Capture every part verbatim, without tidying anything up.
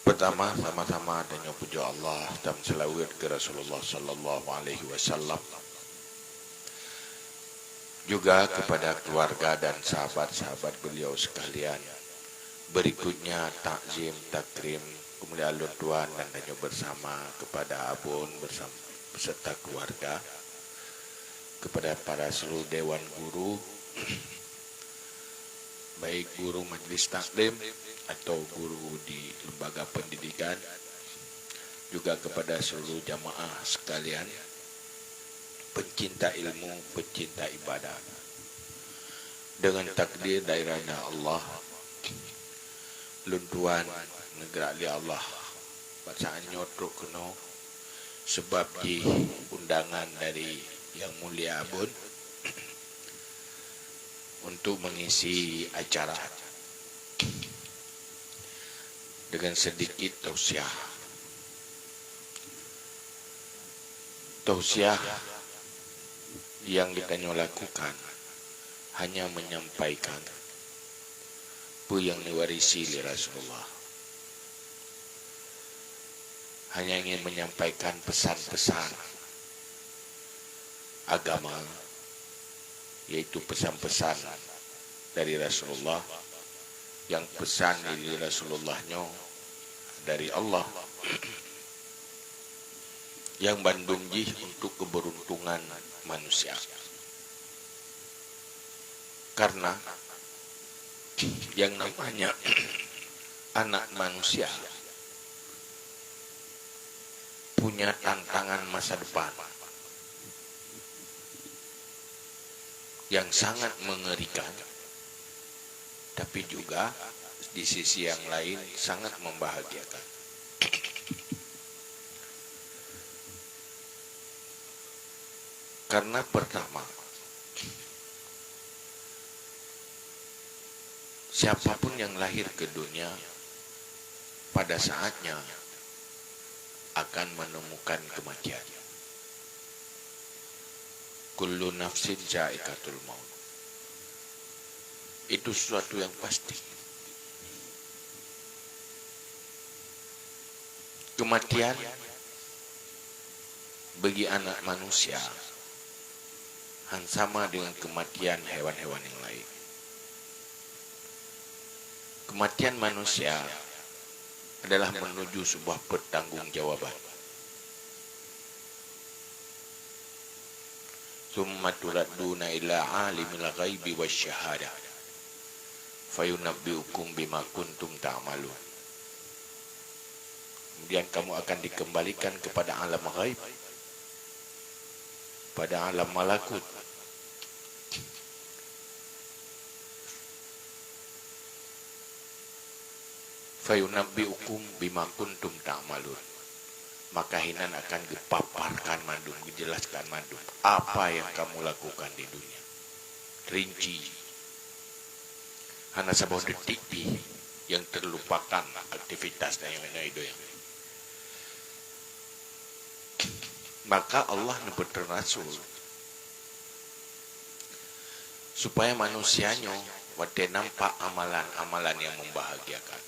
Pertama, sama-sama tanyoe pujoe Allah dan selawat ke Rasulullah sallallahu alaihi wasallam. Juga kepada keluarga dan sahabat-sahabat beliau sekalian. Berikutnya, takzim, takrim, kemuliaan lôn tuan dan tanyoe bersama kepada Abon bersama, beserta keluarga, kepada para seluruh dewan guru, baik guru majlis taklim atau guru di lembaga pendidikan, juga kepada seluruh jamaah sekalian, pencinta ilmu, pencinta ibadah. Dengan takdir dan irada Allah, lôn tuan neugrak lé Allah bak saát nyoe trok keunoe, sebab jih undangan dari Yang Mulia Abon untuk mengisi acara. Dengan sedikit tausiah. Tausiah yang geutanyoe lakukan hanya menyampaikan peue nyang neuwarisi lé Rasulullah. Hanya ingin menyampaikan pesan-pesan agama, yaitu pesan-pesan dari Rasulullah, yang pesan dari Rasulullah nyoe dari Allah, yang bandum jih untuk keberuntungan manusia. Karena yang namanya anak manusia punya tantangan masa depan yang sangat mengerikan, tapi juga di sisi yang lain sangat membahagiakan. Karena pertama, siapapun yang lahir ke dunia pada saatnya akan menemukan kematian. Kullu nafsin za'iqatul maut. Itu sesuatu yang pasti. Kematian bagi anak manusia han sama dengan kematian hewan-hewan yang lain. Kematian manusia adalah menuju sebuah pertanggungjawaban. Tsumma turadduna ila alimil ghaibi wasyahadah, fayunabbiukum bima kuntum ta'malun. Kemudian kamu akan dikembalikan kepada alam ghaib, pada alam malakut. Fayunabbiukum bima kuntum ta'malun. Maka hinan akan geupaparkan mandum, geujelaskan mandum apa yang kamu lakukan di dunia. Rinci. Hana saboh detik pih yang terlupakan aktivitas dan yang lain-lain. Maka Allah neupeutrön rasul supaya manusia nyoe watée nampak amalan-amalan yang membahagiakan.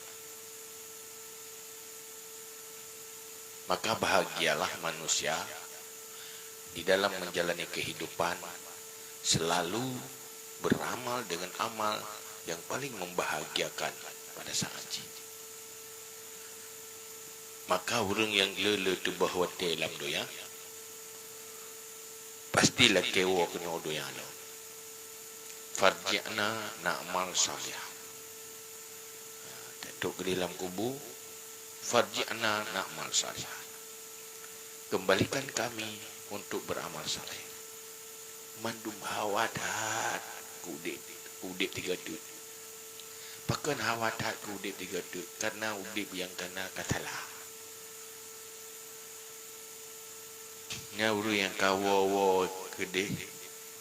Maka bahagialah manusia di dalam menjalani kehidupan selalu beramal dengan amal yang paling membahagiakan pada saat jih. Maka ureuëng nyang le-le teubah watée lam donya, pasti lakée woe keunoe donya lom. Farji'na na'mal salihah. Tatrok keudeh lam kubu, farji'na na'mal salihah. Kembalikan kami untuk beramal saleh. Mandum hawa that keu udeb, keu udeb tiga teuk. Pakon hawa that keu udeb tiga teuk? Karena udeb nyang kana ka salah. Nyan ureuëng nyang ka woe-woe keudeh,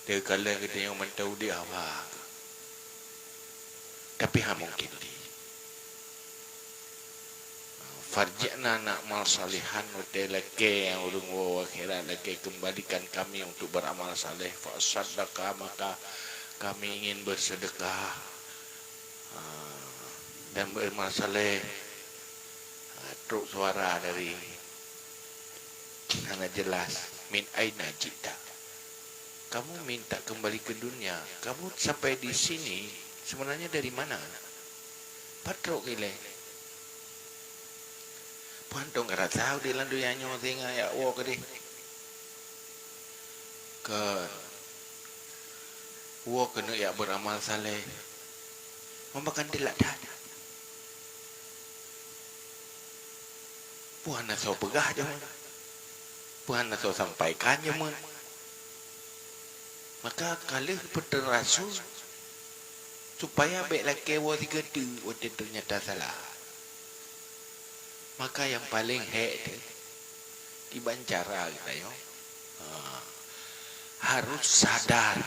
teukalon geutanyoe mantong udeb hawa. Tapi hana mungken lé. Farji'na na'mal salihan, watée lakée nyang ureuëng woe akhirat, lakée kembalikan kami untuk beramal saleh. Fa saddaqa, maka kami ingin bersedekah, ha, dan beramal saleh. Ha, Trok suara dari hana jelas, "Min aina ji'ta?" Kamu minta kembali ke dunia, kamu sampai di sini sebenarnya dari mana? Pat trok ilée? Peue han tong ka rasa udeb lam donya nyoe sehingga jak woe keudeh? Keu woe keuneuk jak beuramal saleh, meumakan teulat that. Peue hana soe peugah jameun? Peue hana soe sampaikan jameun? Maka ka lheueh peuteurasu supaya bék lakée woe sigoe teuk watée teunyata salah. Maka nyang paleng hék teuh, kiban cara geutanyoe, ha, harus sadar.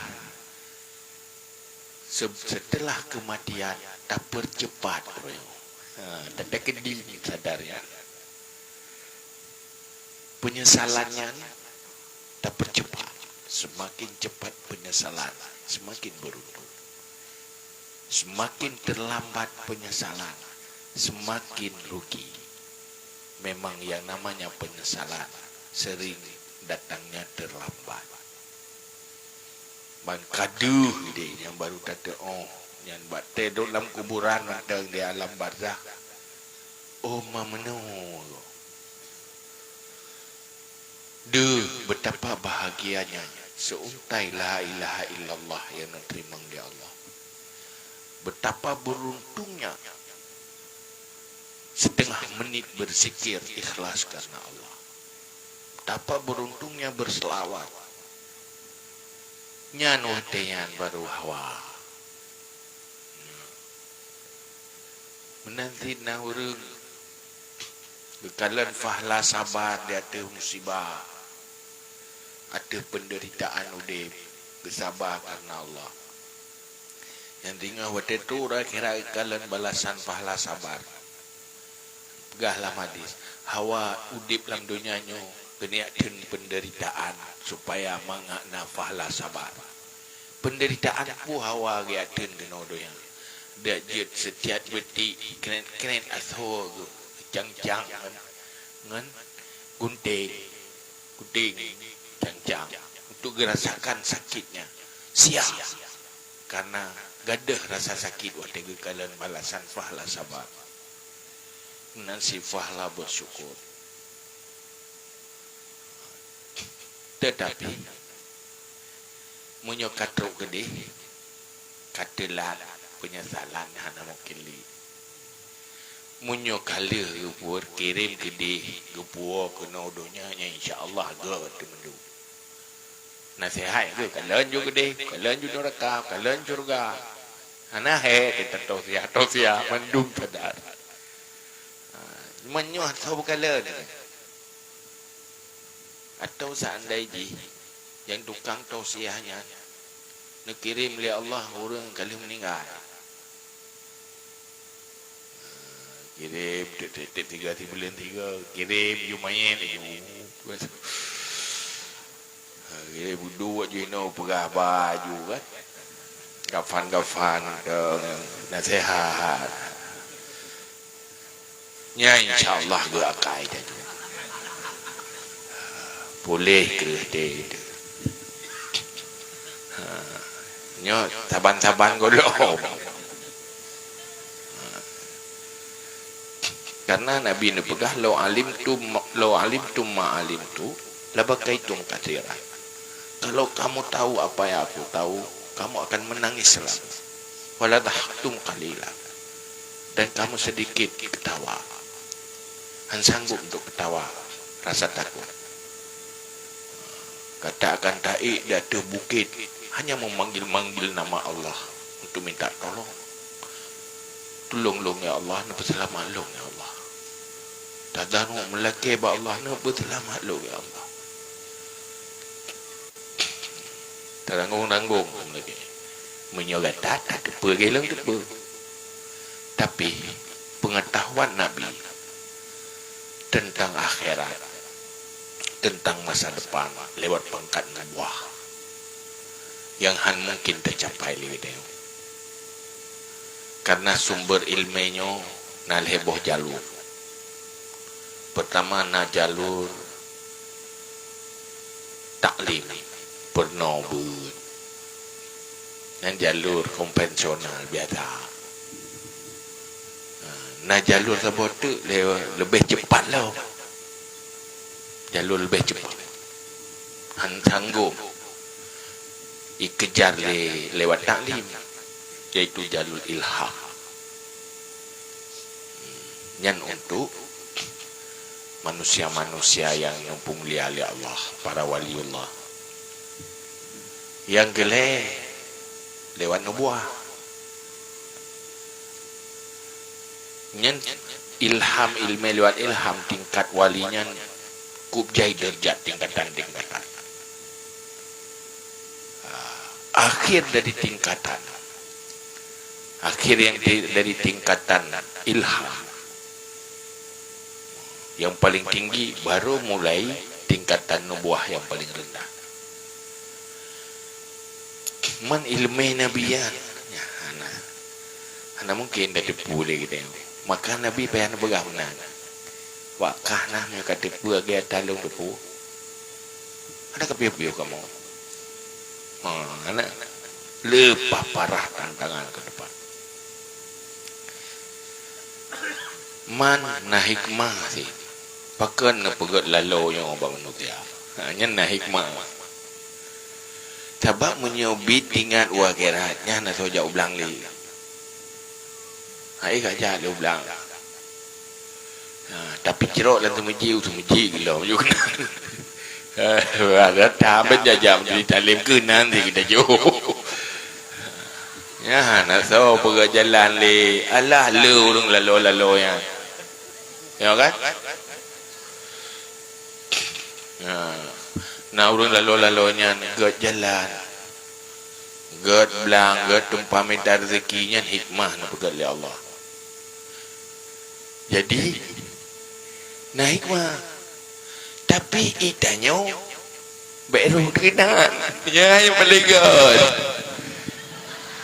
Se-, setelah kematian, tapercepat, bro. Ha, tanda keudi sadar, ya. Penyesalan nyan tapercepat. Semakin cepat penyesalan, semakin beruntung. Semakin terlambat penyesalan, semakin rugi. Memang yang namanya penyesalan sering datangnya terlambat. Ban ka deuh idéh nyang barô tateuôh, nyan bak teuh duek lam kuburan mantong di alam barzakh. Oh, ma meunoe! Deuh, betapa bahagianya seuntai la ilaha illallah nyang neuteurimong lé Allah. Betapa beruntungnya setengah menit berzikir ikhlas karena Allah. Betapa beruntungnya berselawat. Nyan watée nyan barô hawa. Meunan cit na ureuëng geukalon pahala sabar di ateueh musibah, ateueh peundeuritaan udeb, geusaba kareuna Allah. Nyang teungoh watée trok akhirat geukalon balasan pahala sabar. Peugah lam hadis, hawa udeb lam donya nyoe keuneuk teun peundeuritaan supaya mangat na pahala sabar. Peundeuritaan peue hawa geuyak teun keunoe donya. Dak jeuet setiap beutik kret-kret asoe geuh cang-cang ngon, ngon gunting, gunting cang-cang untuk geurasakan sakitnya. Siap, karena gadôh rasa sakit watée geukalon balasan pahala sabar. Meunan cit pahala bersyukur. Teutapi, meunyoe ka trok keudeh, ka teulat, peunyesalan hana mungken lé. Meunyoe ka lheueh geupeu kirém keudeh, geupuwoe keunoe donya nyan, insya Allah gét teumeudum. Naseuhat geuh, kalon ju keudeh, kalon ju nuraka, kalon syeuruga. Hana hék teutatosiah-tosiah mandum sadar. Ha, meunyoe hana soe beukalon. Atawa seandai jih nyang tukang tosiah nyan neukirém lé Allah ureuëng ka lheueh meuninggai. Kirém tieb-tieb tiga sibuleuen tiga, kirém ju manyét ju. Kirém budu wak ju inoe peugah baju kan. Gafan-gafan dong naseuhat. Nyan insya Allah geuakai tadi. Puléh kreueh teuh. Ha. Nyoe saban-saban gohlom. Ha. Karena Nabi neupeugah, "Lau alimtum, lau alimtum ma alimtu, labakaitum katsiran." Kalau kamu tahu apa yang aku tahu, kamu akan menangis lama. Wala dahaktum qalila. Dan kamu sedikit ketawa. Han sanggup untuk ketawa, rasa takut. Gata akan taék di ateueh bukét, hanya memanggil-manggil nama Allah untuk minta tolong. Tulông lôn, ya Allah, neupeuseulamat lôn, ya Allah. Tadangu meulakée bak Allah, neupeuseulamat lôn, ya Allah. Taranggong-ranggong meulakée. Meunyoe gata tateupeue, lôn teupeue. Tapi, peungatahuan Nabi teuntang akhirat, teuntang masa depan lewat pangkat nubuah nyang han mungkin teucapai lé geutanyoe. Karena sumber iéleumé nyoe na lhée boh jalur. Pertama na jalur taklim, peurunoe beuet. Nyan jalur konvensional biasa. Ha, na jalur saboh teuk le-, leubeh cepat lom. Jalur leubeh cepat. Han sanggob ikejar lé, lewat taklim, yaitu jalur ilham. Nyan untuk manusia-manusia yang neupumulia lé Allah, para waliullah. Nyang keulhèe lewat nubuah. Nyan ilham, ileumèe lewat ilham, tingkat wali nyan kub jai deurajat tingkatan-tingkatan. Ah, akhir dari tingkatan. Akhir yang di-, dari tingkatan ilham. Yang paling tinggi baru mulai tingkatan nubuah yang paling rendah. Man ileumèe Nabi nyan, nyan hana, hana mungken tateupeue lé geutanyoe. Maka Nabi payah neupeugah meunan. Wak kah nah meunyoe ka teupeue lagèe ata lôn teupeue. Hana kapiôh-piôh kamoe. Ha, hana. Leupah parah tantangan keu depan. Man na hikmah sih. Pakon neupeugèt laloe nyoe bak manusia. Ha, nyan na hikmah. Sabab meunyoe bit ingat u akhirat, nyan na soe jak u blang lé. Hai ka jak lé u blang. Ha, tapi cirok lam seumeujih, u seumeujih geuloh, yuk keunan. Ha, ada taben jajak meujadi taklim keunan di kita jauh. Ya, na soe peugah jalan lé, alah le ureueng laloe-laloe nyan. Ya kan? Ha, na ureueng laloe-laloe nyan gèt jalan. Gèt blang, gèt tumpah mita rezeki nyan hikmah neupeugèt lé Allah. Jadi, na hikmah. Tapi i tanyoe bèk rôh keunan. Nyan nyang paleng gèt.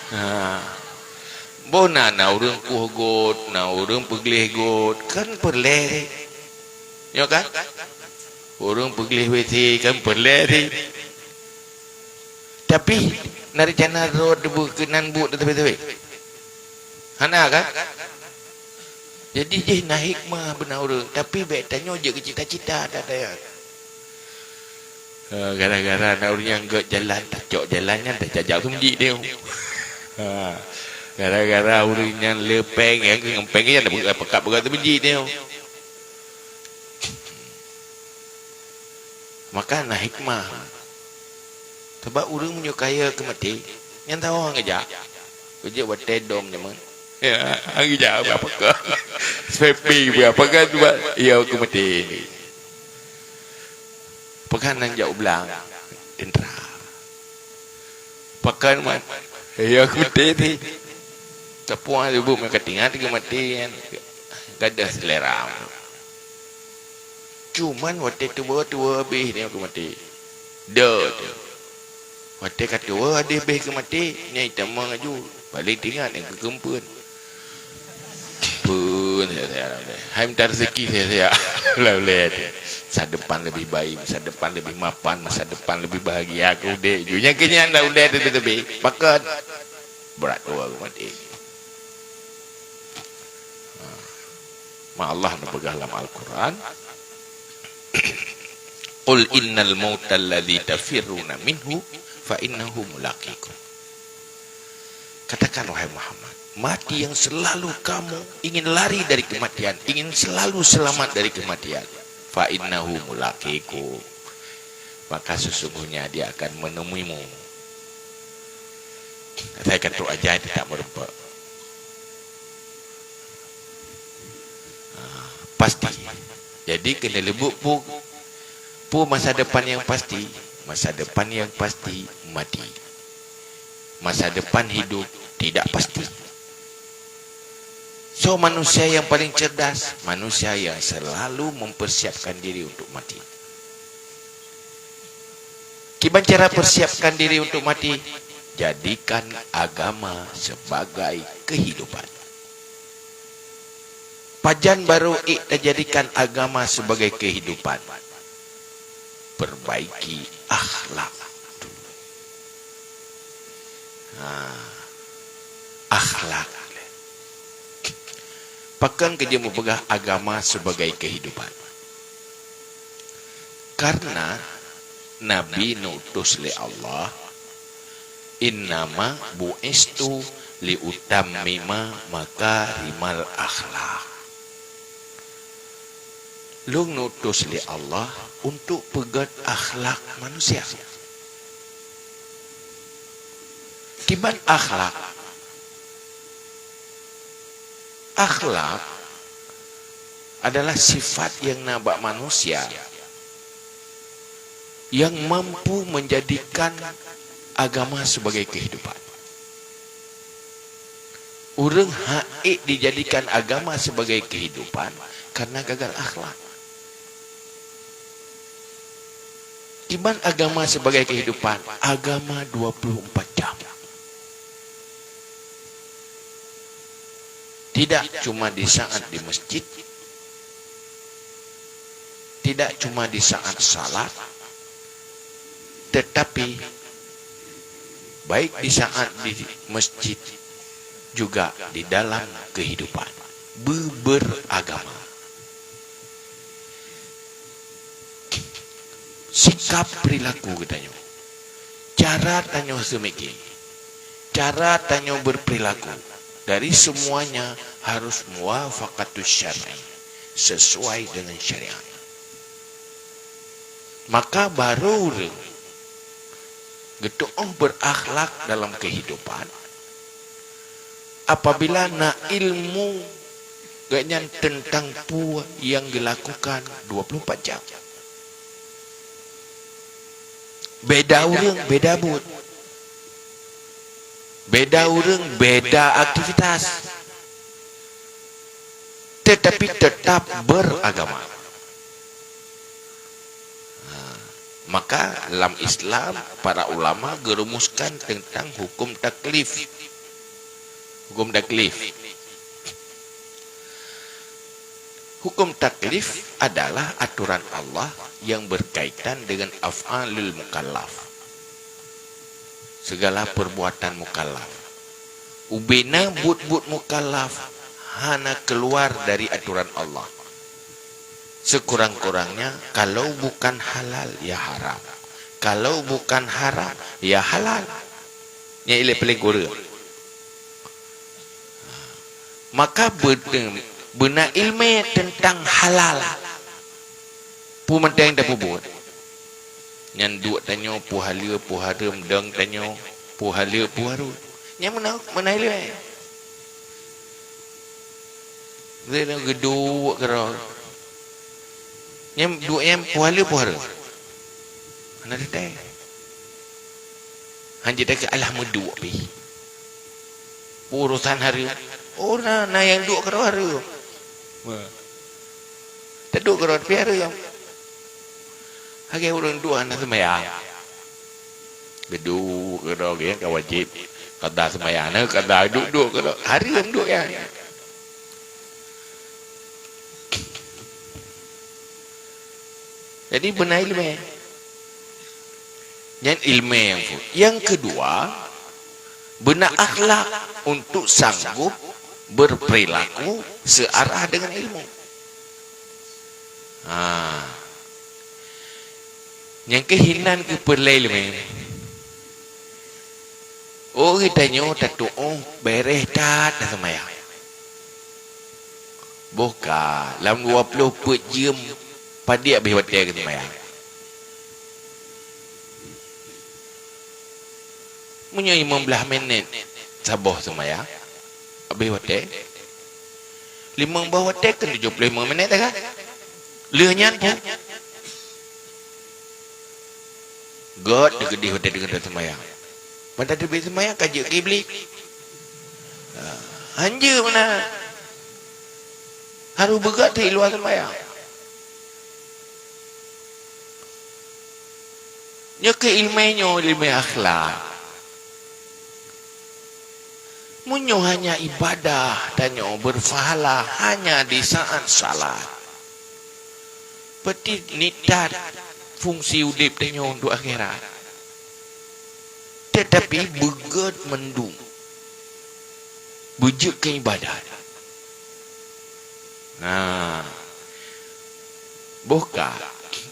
Ha. Boh na, na ureueng kueh gèt, na ureueng peugleh gèt, kan peureulèe. Nyo kan? Ureueng peugleh W C kan peureulèe. Tapi, na reuncana rot debu keunan buet teutabé-tabé? Hana kan? Jadi, jih na hikmah beuna ureueng, tapi bèk tanyoe jeuet keu cita-cita ata-ata nyan. Ha, gara-gara na ureueng nyang gèt jalan, tacok jalan nyan tajak-jak seumeujih teuh. Ha, gara-gara ureueng nyan le pèng, nyang keu ngon pèng nyan dak peugah peugah seumeujih teuh. Maka na hikmah. Sabab ureueng meunyoe kaya keu maté, nyan saboh han geujak. Geujak watèe dom nyoe meunan. Ya, han geujak beurapa kah? Sepi beurapa kah sebab ya keu maté. Peugah nan jak u blang tentara. Pakon man, ya keu maté teuh. Tapi ureueng sibuk meukat ingat keu maté nyan. Gadôh selera. Cuman watèe tuwoe-tuwoe habéh nyan keu maté. Deuh teuh. Watèe ka tuwoe habéh keu maté, nyan itamong laju. Paleng teuingat nyan keu keumpeuen. Pun saya-saya. Hai minta rezeki saya-saya. Lah ulèe teuh. Masa depan lebih baik, masa depan lebih mapan, masa depan lebih bahagia. Aku dek ju. Nyang keu nyan dah ulèe teuh teuh. Pakon? Brat tuwoe keu maté. Ha. Ma Allah neupeugah lam Al-Quran, "Qul innal mautal ladzi tafirruna minhu fa innahu mulaqikum." Katakan, wahai Muhammad, mati yang selalu kamu ingin lari dari kematian, ingin selalu selamat dari kematian, fa innahu mulaqikum, maka sesungguhnya dia akan menemuimu. Asai ka trok ajai, teutap meurumpok. Ha, pasti. Jadi, keuneuk leubuet peue, peue masa depan nyang pasti? Masa depan nyang pasti, mati. Masa depan hidup tidak pasti. So, manusia yang paling cerdas, manusia yang selalu mempersiapkan diri untuk mati. Kiban cara persiapkan diri untuk mati? Jadikan agama sebagai kehidupan. Pajan barô ék tajadikan agama sebagai kehidupan? Perbaiki akhlak dulu. Ha, akhlak. Pakon keu jeuet mupeugah agama sebagai kehidupan? Karena Nabi neutus lé Allah, "Innama bu'istu liutammima makarimal akhlak." Lôn neutus lé Allah untuk peugét akhlak manusia. Kiban akhlak? Akhlak adalah sifat nyang na bak manusia yang mampu menjadikan agama sebagai kehidupan. Ureuëng hana ék dijadikan agama sebagai kehidupan karena gagal akhlak. Kiban agama sebagai kehidupan? Agama dua puluh empat jam. Tidak cuma di saat di masjid, tidak cuma di saat salat, tetapi baik di saat di masjid juga di dalam kehidupan beragama. Sikap perilaku geutanyoe, cara tanyoe seumiké, cara tanyoe berperilaku, dari semuanya harus muwafaqatus syar'i, sesuai dengan syariat. Maka barô ureuëng geutuoh berakhlak dalam kehidupan apabila na ilmu gobnyan teuntang peue nyang geulakukan dua puluh empat jam. Beda ureuëng, beda buet. Beda ureuëng, beda aktivitas. Tetapi tetap beragama. Ha, maka lam Islam, para ulama geurumuskan teuntang hukum taklif. Hukum taklif. Hukum taklif adalah aturan Allah yang berkaitan dengan af'alul mukallaf. Segala perbuatan mukallaf. Ubena buet-buet mukallaf hana keluar dari aturan Allah. Sekurang-kurangnya, kalau bukan halal, ya haram. Kalau bukan haram, ya halal. Nyan ilée paléng kureueng. Maka be-, beuna iéleumé teuntang halal. Peue mantong tapeubuet. Nyan duek tanyoe, peue haleue, peue hareuem, dong tanyoe, peue haleue, peue hareuem. Nyan meunan, meunan iéleumé. Lheueh nyan geuduek keudroe. Nyan duek nyan peue haleue, peue hareuem. Hana teuntée. Hanjeuet takheun alah meuduek pih. Urosan hareuem. Oh, na, na nyang duek keudroe hareuem. Teuduek keudroe pih hareuem. Lagée ureuëng duek hana seumayang. Geuduek keudroe geuh ka wajéb. Kada seumayang, na kada duek-duek keudroe. Hareuem duek nyan. Jadi beuna iéleumé. Nyan iéleumé nyang phon. Nyang keudua, beuna akhlak untuk sanggup berperilaku searah dengan ilmu. Ha. Nyang keuh hinan keu peureulée iéleumé. Oh, geutanyoe tatuoh béréh that taseumayang. Boh ka lam dua ploh peuet jeuem padub abéh watée geuseumayang. Meunyoe limong blaih minét saboh seumayang, abéh watée. Limong boh watée kan tujoh ploh limong minét kan? Lheueh nyan peue? Gét teukeudeh watée deungon taseumayang. Mantong teubiet seumayang ka jeuet keu Iblih. Ha, hanjeuet meunan. Harôh beugét teuh i luwa seumayang. Nyoe keuh iéleumé nyoe, iéleumé akhlak. Meunyoe hanya ibadah tanyoe berpahala hanya di saat salat, berarti niat fungsi udeb tanyoe untuk akhirat. Tetapi beugét mandum, beujeuet keu ibadat. Nah, boh ka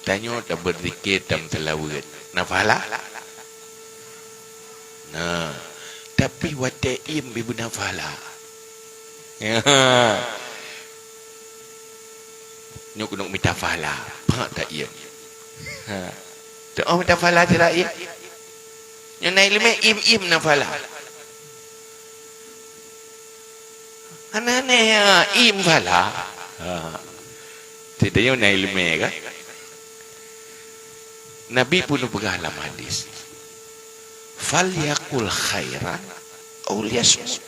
tanyoe tabeuzikir, tameuseulaweuet, na pahala? Nah, tapi watée iem beu na pahala. Nyoe keuneuk mita pahala, pak ta iem. Ha. Teu'oh mita pahala sira iem. Nyoe na ileumé iem-iem na pahala. Aneh-aneh, ya, iem pahala. Ha. Teudeungoe na ileumé kan? Nabi pun peugah lam hadis, "Falyaqul khairan aw liyasmut."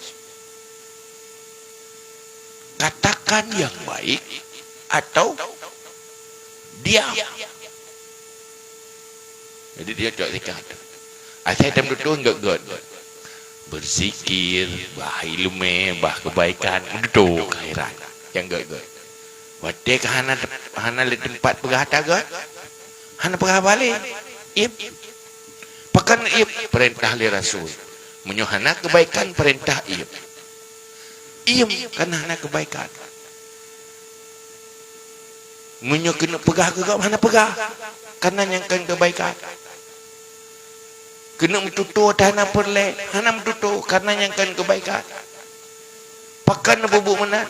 Katakan yang baik atau diam. Jadi dia cok sikat. Asai tam tutoh enggak-enggak. Berzikir, bah ileumé, bah kebaikan, tutoh akhirat. Yang enggak-enggak. Watée ka hana, hana lé teumpat peugah ata gét, hana peugah bale. Iem. Pakon iem? Peurintah lé Rasul. Meunyoe hana keubaikan, peurintah iem. Iem kana hana keubaikan. Meunyoe keuneuk peugah keu gob, hana peugah, kana nyang kon keubaikan. Keuneuk meututoe ata hana peureulée, hana meututoe, kana nyang kon keubaikan. Pakon neupeubuet meunan?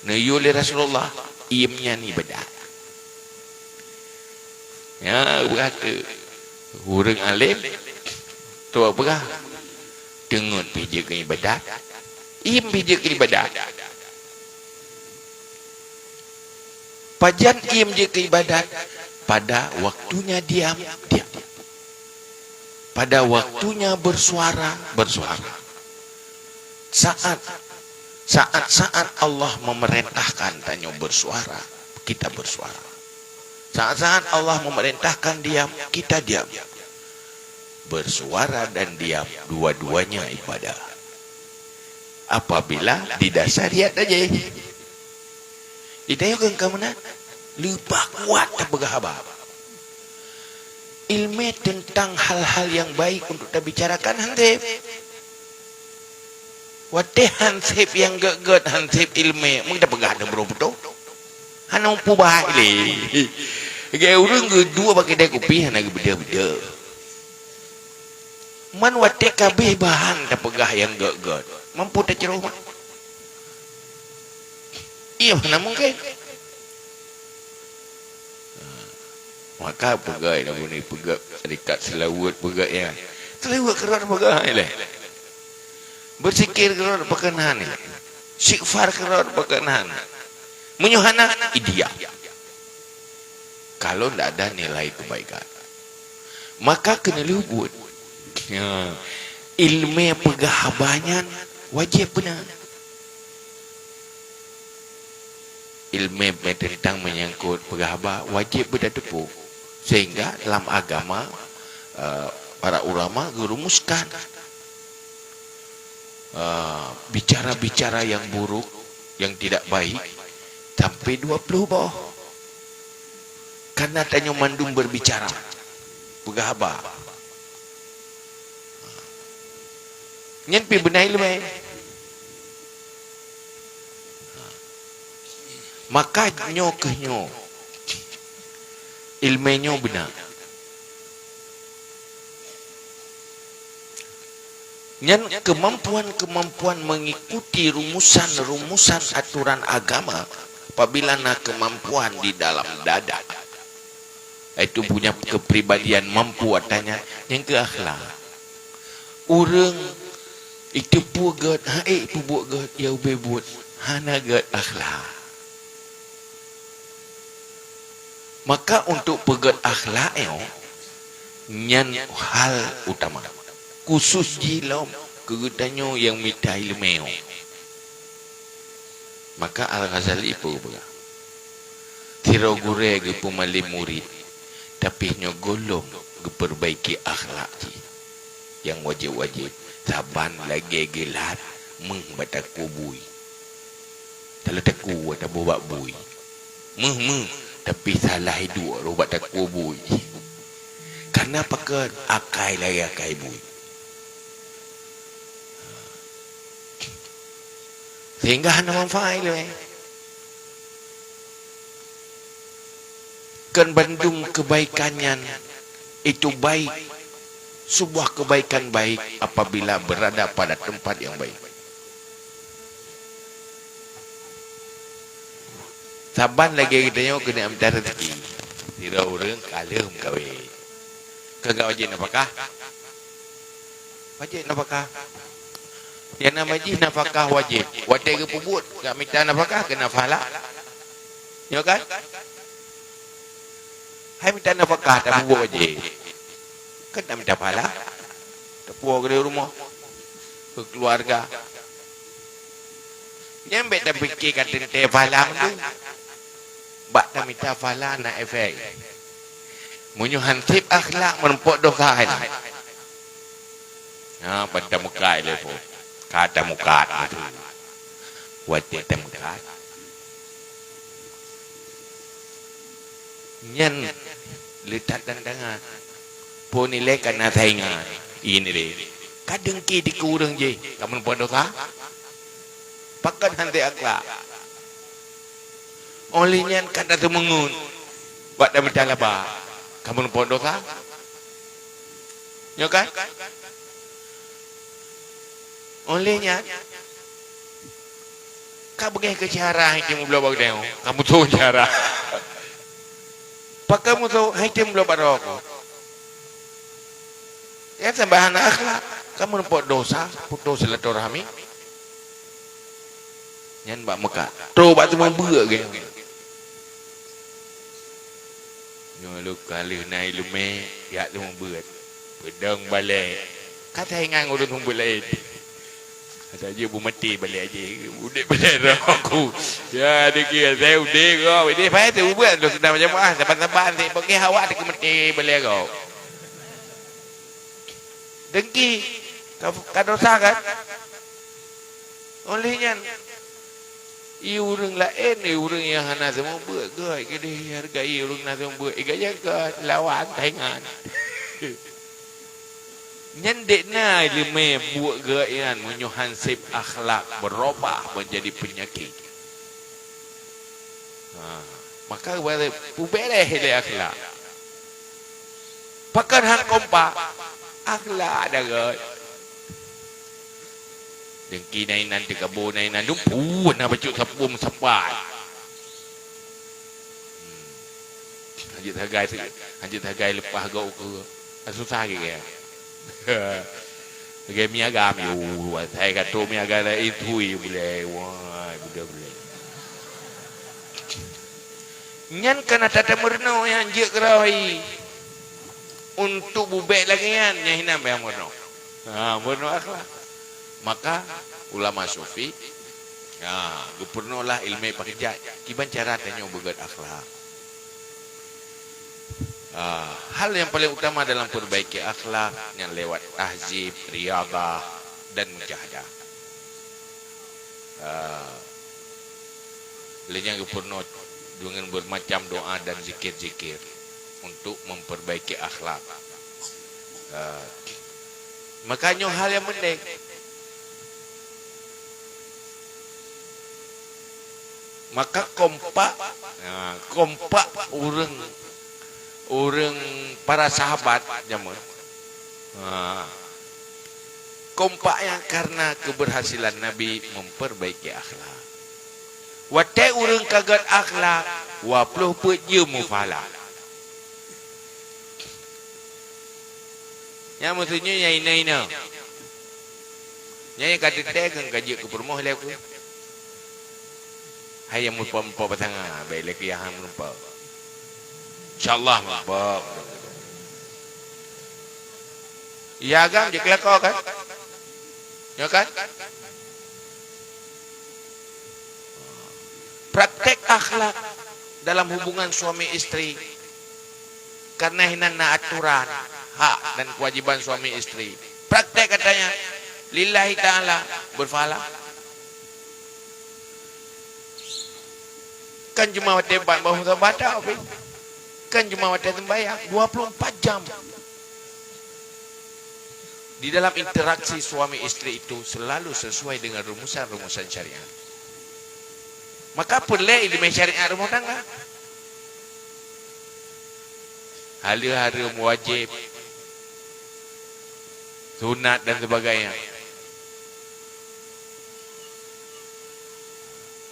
Neuyue lé Rasulullah, iem nyan ibadat. Ya, beurati ureuëng além, tuha peugah, teungeut pih jeuet keu ibadat, iem pih jeuet keu ibadat. Pajan iem jeuet keu ibadat? Pada waktunya diam, diam. Pada waktunya bersuara, bersuara. Saat, saat-saat Allah memerintahkan tanyoe bersuara, kita bersuara. Saat-saat Allah memerintahkan diam, kita diam. Bersuara dan diam, dua-duanya ibadah. Apabila didasari ayat tajih. Di tanyoe keu ka meunan, leubeh kuat tapeugah haba. Ilmu tentang hal-hal yang baik untuk tabicarakan han sép. Watée han sép nyang gét-gét, han sép ilmu, meuteumé peugah ata brôh beutôi. Hana muphom bah lé. Lagée ureuëng geuduek bak keude kupi hana geubeudôh-beudôh. Man watée ka abéh bahan tapeugah nyang gét-gét, mampu taceureuh mak? Iya, mana mungkin. Maka peugét, na bunyi peugét, serikat seulaweuet peugét nyan. Seulaweuet keurot peugét ilée. Beuzikir keurot pakon han ilée. Istighfar keurot pakon han. Meunyoe hana, idiam. Kalau ndak ada nilai kebaikan, maka keuneulheueh buet. Ya. Ilmu peugah haba nyan wajéb beuna. Ilmu teuntang menyangkut peugah haba wajéb beutateupeue. Sehingga lam agama, eh, para ulama geurumuskan, eh, bicara-bicara yang buruk, yang tidak baik, sampai dua puluh boh. Karena tanyoe mandum berbicara, peugah haba. Nyan pih beuna ilmu. Maka nyoe keuh nyoe, ilmu nyoe beuna. Nyan kemampuan-kemampuan mengikuti rumusan-rumusan aturan agama, apabila na kemampuan di dalam dada. Itu punya kepribadian mampu ata nyan, nyang keu akhlak. Ureuëng itu peugét, hai peubuet gét, ya ubé buet, hana gét akhlak. Maka untuk peugét akhlak nyoe, nyan hal utama. Khusus jih lom keu geutanyoe nyang mita ileumé nyoe. Maka Al-Ghazali peugah, sidroe gurée geupeumalém murit, tapi nyoe gohlom geupeurbaiki akhlak jih nyang wajéb-wajéb, saban lagée geulat Meuh bak takue bui. Tala takue taboh bak bui. Meuh, meuh, tapi salah iduek roh bak takue bui. Karena pakon akai lagée akai bui. Sehingga hana manfaat lé. Kan bandum kebaikan nyan itu baik. Sebuah kebaikan baik apabila berada pada tempat yang baik. Saban lagée geutanyoe keuneuk mita rezeki, sidroe ureuëng ka lheueh meukawen. Keu gawat jih nafakah. Wajéb nafakah. Nyang nama jih nafakah wajéb. Watée geupeubuet, geumita nafakah keu nafakah. Nyoe kan? Hai mita nafakah tapeubuet wajéb. Kan tamita pahala. Tapuwoe keu rumoh. Keu keuluwarga. Nyan bék tapike ka teuntée pahala mandum. Bak tamita pahala na efek. Meunyoe han seb akhlak meurumpok dosa hai. Ha, ban tameukat lé po. Ka tameukat beutôi. Watée tameukat. Nyan le that tantangan. Po nilai ka na saingan. Ini deh. Ka dengki di ureuëng jih. Ka meurumpok dosa. Pakon han seb akhlak. Óh lheueh nyan ka tateumeungon bak tamita laba, ka meurumpok dosa. Nyoe kan? Óh lheueh nyan ka beungéh keu syedara, hai teumeubloe bak geutanyoe, ka musoh syedara. Pakon musoh, hai teumeubloe bak droe. Nyan sabab hana akhlak, ka meurumpok dosa, putoh silaturahmi. Nyan bak meukat. Trok bak teumeubeuk geuh. Nyoe lôn ka lheueh na iéleumé, jak teumeubeuk. Peudong balek. Ka saingan ureuëng teumeubeuk laén. Ata jeuet beumaté balek aja. Udeb balek roh aku. Ya, dikira saya udeb kau. Udeb pai teumeubeuk lôn seudang jamaah. Saban-saban sik bagi hawa dikeumaté balek kau. Dengki. Ka, ka dosa kan? Óh lheueh nyan, i ureuëng laén, i ureuëng nyang hana seumeubeuet, gét keudeh hargai ureuëng na seumeubeuet, i gajah ka lawan saingan. Nyan dek na iéleumé buet gét nyan meunyoe han seb akhlak beurubah menjadi peunyakét. Ha, maka bubéréh lé akhlak. Pakon han kompak, akhlak dagoi. Dengki na inan, teugabo na inan, dumpeue na bacut sapeue meusapat. Hmm. Hanjeuet sagai, hanjeuet sagai leupah gob keu, susah gét. Lagée miagam, yo, asai ka trok miagam laén thui bulée, wai, buda bulée. Nyan kana tata meurunoe nyang jeuet keuroi. Untuk bubék lagée nyan, nyan hinan baya meurunoe. Ha, meurunoe akhlak. Maka, ulama sufi, ha, geupeurunoe lah iéleumé pakeujat. Kiban cara tanyoe beugét akhlak. Ah, hal yang paling utama dalam perbaiki akhlak nyan lewat tahzib, riyadah, dan mujahadah. Ah, lé nyan geupeurunoe deungon bermacam doa dan zikir-zikir untuk memperbaiki akhlak. Ah, maka nyoe hal yang penting. Maka kompak, ha, kompak ureuëng, ureuëng para sahabat jameun. Ha. Kompak nyan karena keberhasilan Nabi memperbaiki akhlak. Watée ureuëng ka gét akhlak, dua ploh peuet jeuem muphala. Nyang meuseunyoe nyang inoe-inoe. Nyang ka teuntée keu ka jeuet keu peurumoh lé ku. Hai nyang meurumpok-rumpok pasangan, bék lé keu nyang han meurumpok. Insya Allah meurumpok. Ya agam jeuet keu lakoe kan? Ya kan? Praktek akhlak dalam hubungan suami istri. Karena hinan na aturan, hak dan kewajiban suami istri. Praktek katanya, lillahi ta'ala, Berpahala. Kan cuma watèe ban boh sabat tapi. Kan cuma watèe sembahyang dua puluh empat jam. Di dalam interaksi suami istri itu selalu sesuai dengan rumusan-rumusan syariat. Maka peureulèe ileumèe syariat rumoh tangga. Hareuem-hareuem wajéb, sunat dan sebagainya.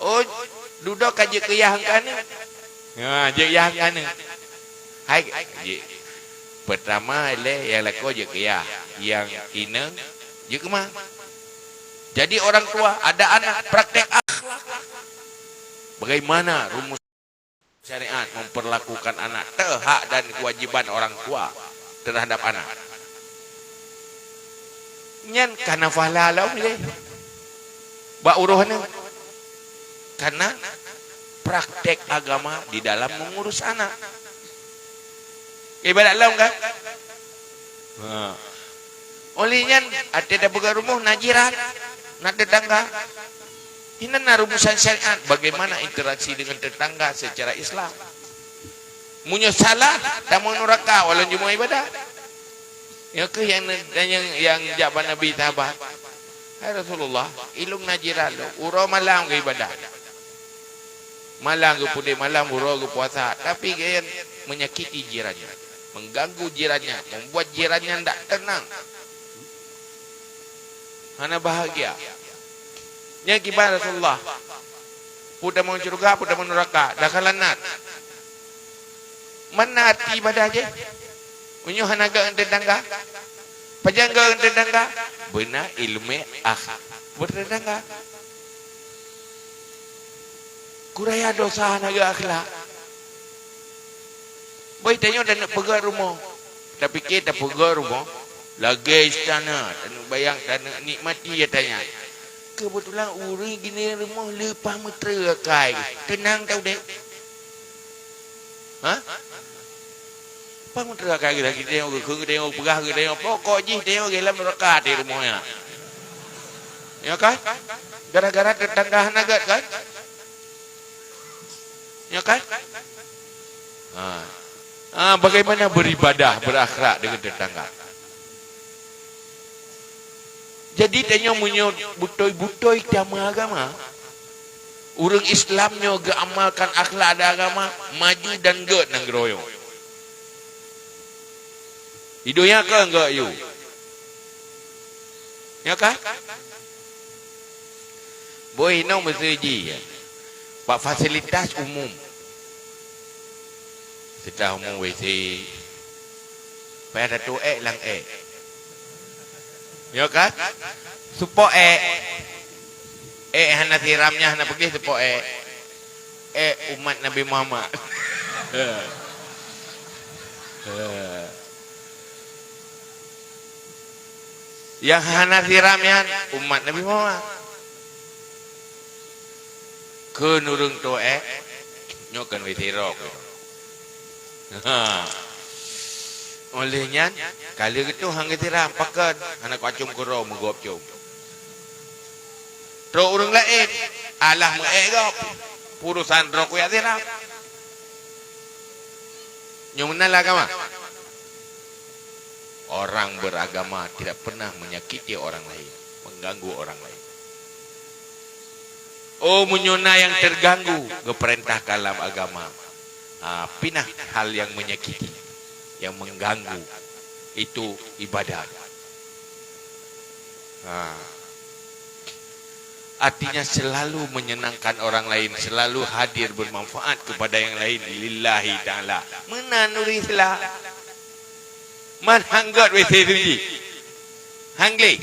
Oh, dudoe ka jeuet keu yah angkana. Ha, jeuet yah angkana. Hai, jeuet. Pertama lé nyang lakoe jeuet keu yah, nyang inong jeuet keu ma. Jadi orang tua ada anak praktek akhlak. Bagaimana rumus syariat memperlakukan anak, teuhak dan kewajiban orang tua terhadap anak. Nyan kana pahala lom lé. Bak uroh nyoe. Karena praktek agama di dalam mengurus anak. Ibadat lom kan? Ha. Oleh nyan, até tapeugah rumoh na jiran, na tetangga. Inan na rumusan syariat bagaimana interaksi dengan tetangga secara Islam. Meunyoe salah, tamong nuraka walau jumeuah ibadat. Nyoe kheueh nyang, nyang, nyang jak bak Nabi sahabat. "Hai Rasulullah, ilôn na jiran lôn, uroe malam geuibadat. Malam geupeudeh, malam uroe geupuasa, tapi gobnyan menyakiti jirannya, mengganggu jirannya, membuat jirannya ndak tenang." Hana bahagia. Nyan kiban Rasulullah. Peue tamong syeuruga, peue tamong nuraka. Dakhalan nar. Mana arti ibadah jih? Meunyoe hana gét ngon tetangga. Pajan gét ngon tetangga? Beuna ileumèe akhlak bertetangga. Kuraya dosa hana gét akhlak. Boh tanyoe taneuk peugét rumoh. Tapike tapeugét rumoh, lagèe istana, taneuk bayang, taneuk nikmati ata nyan. Keubeutulan ureueng gini rumoh leupah meuteue akai, teunang taudép. Ha? Leupah meuteue akai geutanyoe, geutanyoe peugah, geutanyoe pokok jih tanyoe geuh lam nuraka di rumoh nyan. Ya kan? Gara-gara tetangga hana gét kan? Ya kan? Ha. Ha, bagaimana beribadah, berakhlak dengan tetangga? Jadi, tanyoe meunyoe beutôi-beutôi tameugama, ureueng Islam nyoe geuamalkan akhlak dan agama, maju dan gét nanggroe nyoe. Di donya keu gét yue. Ya kan? Boh inong meuseujih, ya. Bak fasilitas umum. Fasilitas umum W C. Payah tatuek lam ék. Ya kan? Seupôt ék. Ék hana siram nyan hana peugléh seupôt ék. Ék umat Nabi Muhammad. Nyang hana siram nyan umat Nabi Muhammad. Kheun ureueng tuek, nyoe kan W C rok. Ha. Oleh nyan, ka lheueh geutoh han geusiram, pakon hana kuacum keudroe meugop com. Trok ureueng laén, alah meuék gob, urosan droe kuyak siram. Nyoe meunan lam agama. Orang beragama tidak pernah menyakiti orang lain, mengganggu orang lain. Oh, meunyoe na nyang terganggu, geupeurintahkan lam agama. Ha, pinah hal yang menyakiti, yang mengganggu, itu ibadah. Ha. Artinya selalu menyenangkan orang lain, selalu hadir bermanfaat kepada yang lain lillahi ta'ala. Meunan ureueng Islam. Man han gét W C tu jih. Han gleh.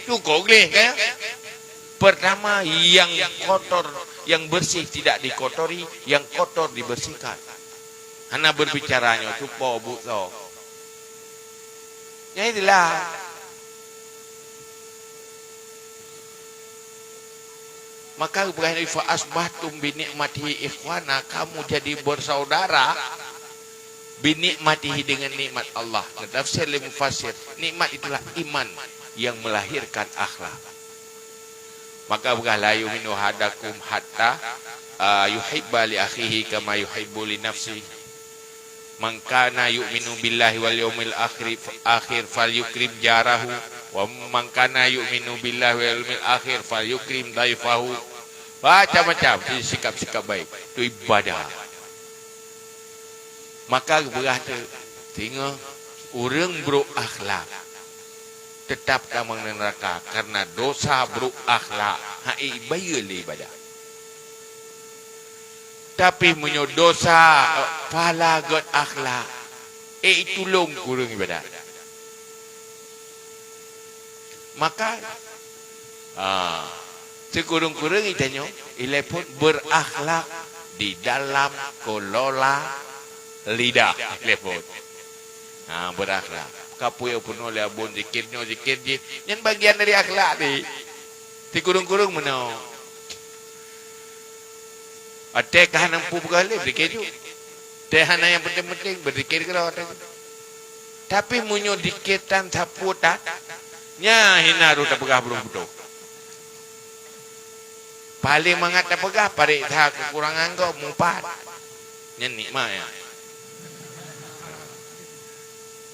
Cukôp gleh kan? Pertama, yang kotor, yang bersih tidak dikotori, yang kotor dibersihkan. Hana berbicara nyoe cupo buksoe. Nyan itulah. Maka geupeugah Nabi, "Fa asbahtum bi ni'matihi ikhwana," kamu jadi bersaudara, "bi ni'matihi," dengan nikmat Allah. Tafsir lé mufassir, nikmat itulah iman yang melahirkan akhlak. Maka peugah, "La yu'minu ahadukum hatta, ah, yuhibba li akhihi kama yuhibbu li nafsihi. Man kana yu'minu billahi wal yaumil akhir, akhir falyukrim jarahu, wa man kana yu'minu billahi wal yaumil akhir falyukrim dhaifahu." Macam-macam sikap-sikap baik. Itu ibadah. Maka geupeugah teuk, singoh ureuëng brok akhlak, teutap tamong neuraka, karena dosa brok akhlak hana ibayeue lé ibadah. Tapi meunyoe dosa, eh, phala gét akhlak, eh, itulông keu ureuëng ibadah. Maka, ha, sikureueng-kureueng geutanyoe ilée phon berakhlak di dalam kelola lidah. Ilée phon, ha, berakhlak. Ka peue peunoh lé abon zikir nyoe, zikir jih, nyan bagian dari akhlak tadi. Sikureueng-kureueng meunoe. Watée ka hana mampu peugah lé, beuzikir ju. Watée hana nyang penting-penting, beuzikir keudroe. Tapi meunyoe zikir tan sapeue tan, nyan hina rôh tapeugah brôh beutôi. Paléng mangat tapeugah, pareksa keukurangan gob, mupat. Nyan nikmat nyan.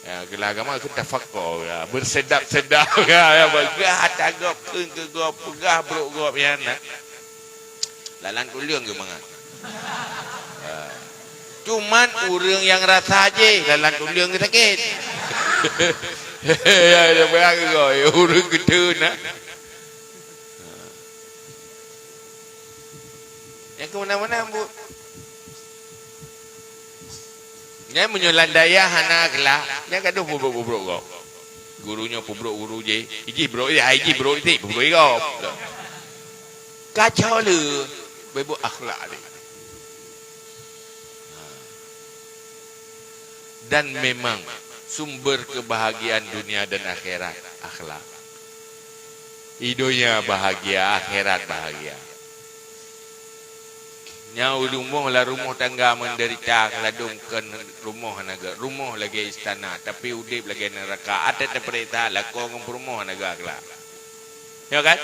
Ya, geulah agama kheun tafakkur, ya, beusedap-sedap, ya, ya, peugah ata gob, kheun keu gob, peugah brôk gob, ya, na. Lalan tuleueng geuh mangat. Ya. Cuman ureuëng nyang rasa jih, lalan tuleueng geuh sakét. Ya, ya, peugah keu gob, ya, ureuëng geuteun, na. Nyang keu meunan-meunan, Bu. Nyan meunyoe lam dayah hana akhlak, nyan gadoh peubrok-peubrok gob. Guru nyoe peubrok guru jih, ijih brok, ai jih brok, ijih peubrok gob. Kacau le, beubuet akhlak le. Dan memang sumber kebahagiaan dunia dan akhirat, akhlak. Di donya bahagia, akhirat bahagia. Nyang u rumoh lam rumoh tangga meudeurita, ladôm kon rumoh hana gét, rumoh lagée istana, tapi udeb lagée neuraka. Até tapeuriksa lakoe ngon peurumoh hana gét akhlak. Ya kan?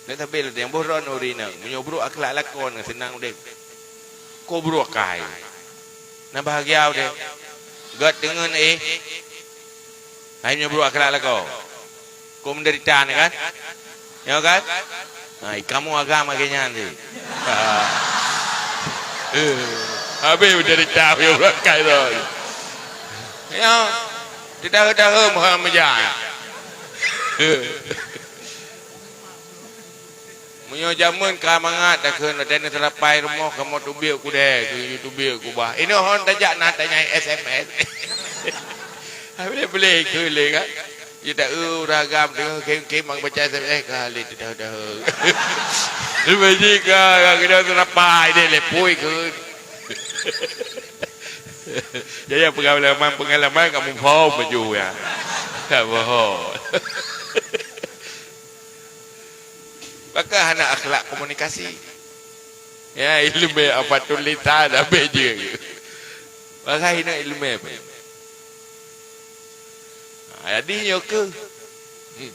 Dan sampai leuti nyang boh droe nuri na, meunyoe brok akhlak lakoe na seunang udeb. Ko brok akai. Na bahagia udeb. Gét deungon eh. Hai meunyoe brok akhlak lakoe. Ko meudeurita ni kan? Ya kan? Ha, kamoe agam lagée nyan cit. Eh, habéh meudeurita, habéh beurangkai lom. Ya, teudahe-dahe meuha meujak. Meunyoe jameun ka mangat, takheun watée neuseurapai rumoh, kamoe teubiet kudée, keu teubiet kubah. Inoe hon tajak na tanyai S M S. Habéh boleh keu lé kan? Jeuet ta-eu ureuëng agam teungoh kém-kém baca S M S ka lé teudahe-dahe. Leubeh jih ka, ka keudroe seurapa ideh lé pui kheun. Jadi peungalaman-peungalaman ka muphom baju ya. Ka bohong. Maka hana akhlak komunikasi. Ya, ileumé apa tulisan habéh jeuet. Maka hina ileumé pun. Ha, jadi nyoe keuh. Hmm.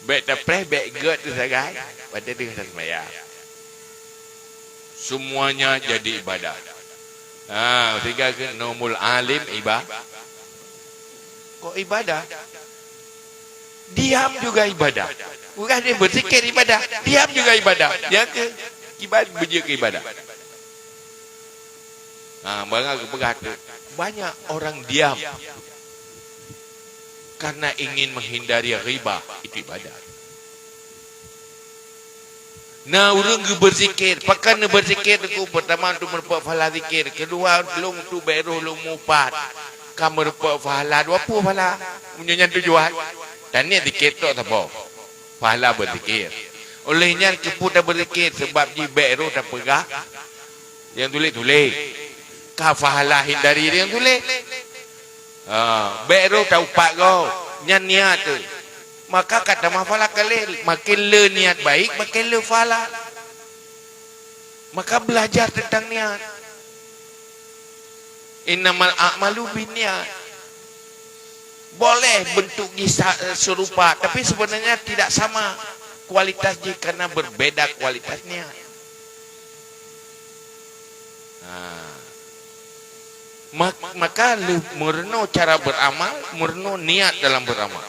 Bék tapreh, bék gét teuh sagai. Watée deungon taseumayang. Semuanya jadi ibadah. Ha, sehingga keu nomul alim iba-, kok ibadah? Diam juga ibadah. Bukan dia berzikir ibadah, diam juga ibadah. Ya ke? Ibadah, beujeuet keu ibadah. Ha, bangai geupeugah tu, banyak orang diam karena ingin menghindari ghibah, itu ibadah. Na ureuëng geuh beuzikir, pakon neubeuzikir teungku? Peurtama untuk meurumpok pahala zikir, keudua lôn untuk bék roh lôn mupat ka meurumpok pahala. Dua ploh pahala meunyoe nyan tujuan. Dan niet zikir tok saboh, pahala beuzikir. Oleh nyan keupeue tabeuzikir? Sabab jih bék roh tapeugah nyang tuléh-tuléh. Ka pahala hindari nyang tuléh. Ha, bék roh taupat gob, nyan niat teuh. Maka ka tamah pahala ka lé, makin le niat baik, makin le pahala. Maka belajar tentang niat. Innamal a'malu binniyat. Boleh bentuk gisa-, serupa, tapi sebenarnya tidak sama. Kualitas jih karena berbeda kualitas niat. Ha. Mak-, maka le-, meurunoe cara beramal, meurunoe niat dalam beramal.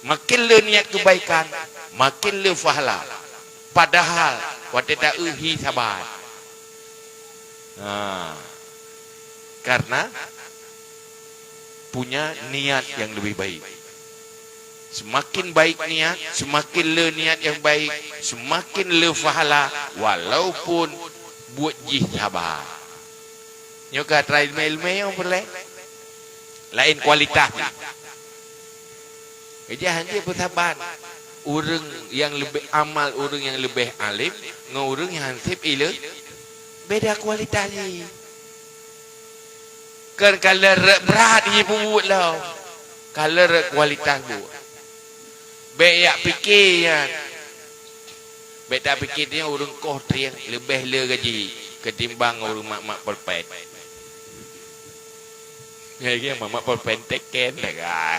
Makin le niat kebaikan, makin le pahala. Padahal watée ta-eu hi saban. Ha. Karena punya niat yang lebih baik. Semakin baik niat, semakin le niat yang baik, semakin le pahala, walaupun buet jih saban. Nyoe ka atra ilmé-ilmé nyoe peureulée. Laén kualitas jih. Jadi hana peusaban ureuëng nyang leubeh amal, ureuëng nyang leubeh alim ngon ureuëng nyang han seb ileu, beda kualitas jih. Kon ka lheueh rot brat jih peubuet lom, ka lheueh rot kualitas buet. Bék jak pike nyan. Bék tapike nyoe ureuëng koh trieng leubeh le gaji ketimbang ureuëng mak-mak polpen. Nyan mak-mak polpen teken dah,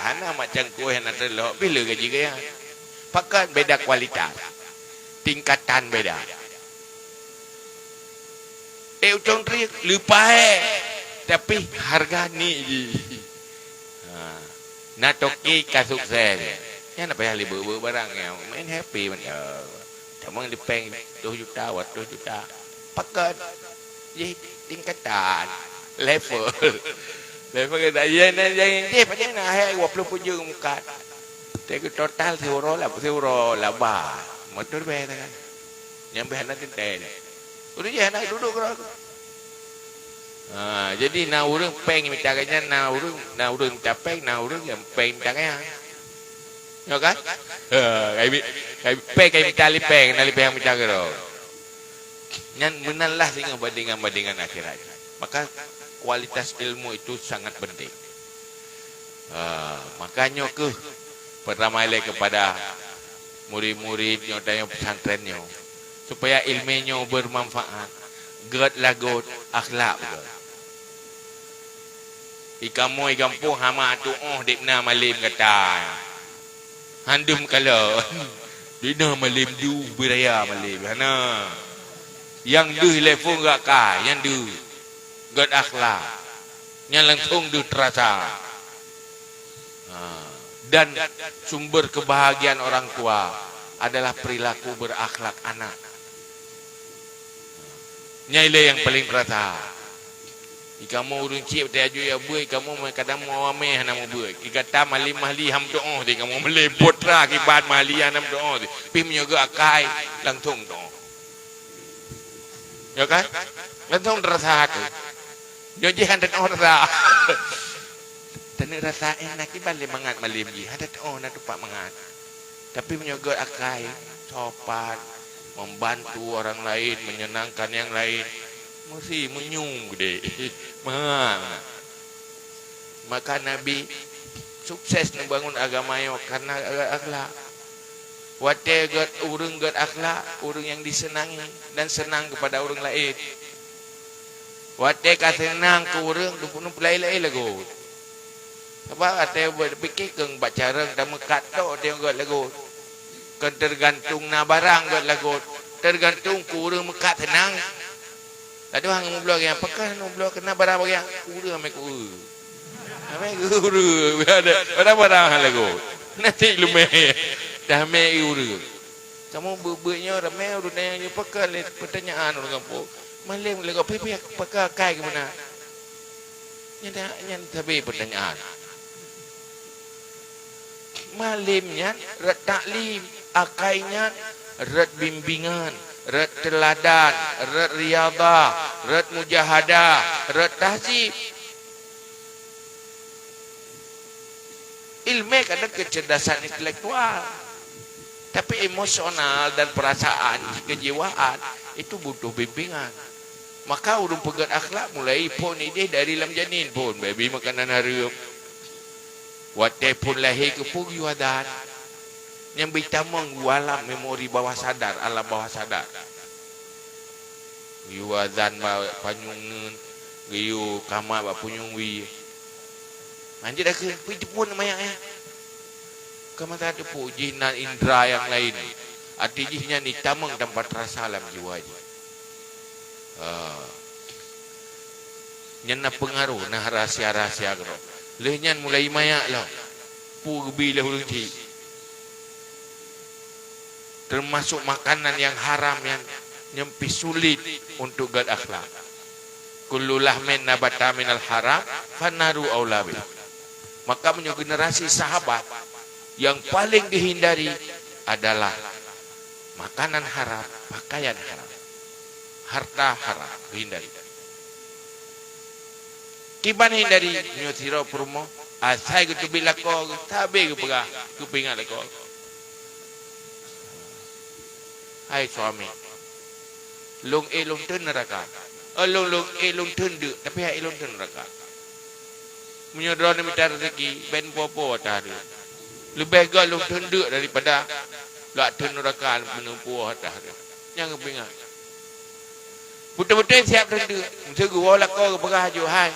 hana mak cangkôi, hana teulok, pih le gaji gaya. Pakon beda kualitas, tingkatan beda. Eh, ucong trieng leupah, tapi harga ni jih. Ha. Na toke ka sukses. Nyan na payah libeu-beu barang nyan. Main happy mantong. Tamong di peng tujoh juta, dua ratus juta. Pakon? Jih tingkatan. Level. Level kita. Ya, na, ya, jih pada na hai dua puluh pujung mukat. Tapi total siuroe lah, siuroe laba. Motor bayar kan. Nyang beh hana teuntèe. Ureueng jih hana dudoe keudroe. Ha, jadi na ureueng péng mita gobnyan, na ureueng, na ureueng mita péng, na ureueng nyang péng mita gobnyan. Nyo kan? Ha, kai mi-, kai, péng kai mita lé péng, na lé péng mita keudroe. Nyan meunanlah singoh bandingan-bandingan akhirat. Maka kualitas ilmu itu sangat penting. Ah, makanya keuh pertama ilée kepada murid-murid nyoe dan pesantren nyoe, supaya ilmu nyoe bermanfaat, gét lagot akhlak beugét. Di kamoe gampông hama tuoh dek na malem gata. Handum kalon. Dek na malem du beraya malem. Hana. Yang deuh lefong gak kai, yang deuh. Gét akhlak. Nyan langsung deuh terasa. Ha. Dan sumber kebahagiaan orang tua adalah perilaku berakhlak anak. Nyan ilée nyang paleng terasa. Di kamoe ureueng chik watée aju ya beuet, kamoe kadang meuawai hana meubuet. Di gata malem mahli ham doh, di kamoe malem putra kiban mahli hana doh. Pih meunyoe geu akai langsung doh. Ya kan? Langsung terasa tu. Nyoe jih hana teuoh rasa. Taneuk rasa eh na kiban lé mangat malem jih, hana teuoh na teumpat mangat. Tapi meunyoe gét akai, sopan, membantu orang lain, menyenangkan yang lain, meusi meunyum geude. Mangat, mangat. Maka Nabi sukses neubangun agama nyoe karena akhlak. Watée gét ureueng gét akhlak, ureueng nyang diseunangi dan seunang keupada ureueng laén. Watée ka seunang keu ureueng, geupeunuh peulai-lai lagot. Sabab watée beupike keu baca reueng dan meukat tok teuh gét lagot. Kon teugantung na barang gét lagot, teugantung keu ureueng meukat seunang. Ladôm hana meubloe geuh, pakon hana meubloe keunan barang bagi ureueng amé keu ureueng. Amé keu ureueng, ada, ada barang hana lagot. Nanti lumé, dah amé keu ureueng. Kamoe beuet-beuet nyoe ramé ureueng nyang nyoe pakon lé pertanyaan ureueng gampông. Malem lagot pih-pih pakon akai keu meunan. Nyan, nyan sabe pertanyaan. Malem nyan rot taklim, akai nyan rot bimbingan, rot teuladan, rot riadhah, rot mujahadah, rot tahzib. Ilmu kadang kecerdasan intelektual, tapi emosional dan perasaan, kejiwaan itu butuh bimbingan. Maka ureueng peugét akhlak mulai phon idéh dari lam janin phon, baby makanan hareuem. Watée phon lahé keupeue geuyue azan. Nyang beutamong geuh alam memori bawah sadar, alam bawah sadar. Geuyue azan bak panyueng neuen, geuyue kamat bak punyueng wie. Lanjut dah keu, peue teupon manyang nyan. Ka masa teupeu jih na indra nyang laén. Até jih nyan jitamong tanpa terasa lam jiwa jih. Ha. Nyan na peungaroh, na rahsia-rahsia keudroe. Lheueh nyan mulai manyak lom. Peue geubi lé ureuëng chik. Termasuk makanan nyang haram nyan, nyan pih sulit untuk göt akhlak. "Kullu lahmin nabata minal haram, fannaru aula bih." Maka meunyoe generasi sahabat yang paling dihindari adalah makanan haram, pakaian haram, harta haram, dihindari. Kiban hindari, meunyoe sidroe peurumoh, asai geuteubiet lakoe, sabe geupeugah, geupeuingat lakoe. Hai suami, lôn ék lôn theun neuraka. Oh, lôn, lôn ék lôn theun deuk, tapi han ék lôn theun neuraka. Meunyoe droeneuh mita raseuki, bèk neupo-po ateueh hareuem. Leubeh göt lôn theun deuk daripada lôn theun neuraka meuneupo ateueh hareuem. Nyan geupeuingat. Beutôi-beutôi siab theun deuk. Meuseu geuwoe lakoe geupeugah laju, "Hai,